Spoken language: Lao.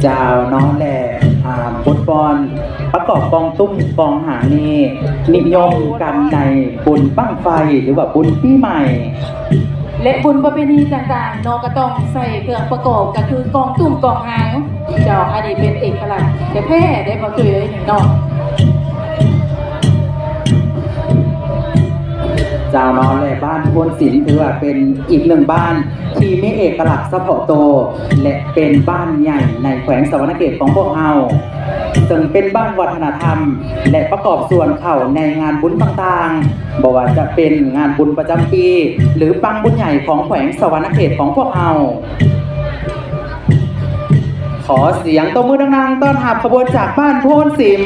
ເຈົ້າເນາະ ແລະ ອ່າ ບົດຟ້ອນປະກອບກອງຕຸ້ມກອງຫາງນີ້ ນິຍົມກັນໃນບຸນບັ້ງໄຟ ຫຼືວ່າບຸນປີໃໝ່ ແລະ ບຸນປະເພນີຕ່າງໆເນາະ ກໍຕ້ອງໃຊ້ເຄື່ອງປະກອບ ກໍຄືກອງຕຸ້ມກອງຫາງ. ເຈົ້າ ອັນນີ້ເປັນເອກະລັກແທ້ໆເດ້ ບໍ່ຕຸ້ຍເອີຍເນາະ. ເຈົ້າເນາະ ແລະ ບ້ານໂພນສິມ ຖືວ່າເປັນອີກໜຶ່ງບ້ານທີ່ມີເອກະລັກສະເພາະໂຕ ແລະ ເປັນບ້ານໃຫຍ່ໃນແຂວງສະຫວັນນະເຂດຂອງພວກເຮົາ ເຊິ່ງເປັນບ້ານວັດທະນະທຳ ແລະ ປະກອບສ່ວນເຂົ້າໃນງານບຸນຕ່າງໆ, ບໍ່ວ່າຈະເປັນງານບຸນປະຈຳປີ ຫຼື ປັງບຸນໃຫຍ່ຂອງແຂວງສະຫວັນນະເຂດຂອງພວກເຮົາ. ຂໍສຽງຕົບມືດັງໆ ຕ້ອນຮັບຂະບວນຈາກບ້ານໂພນສິມ.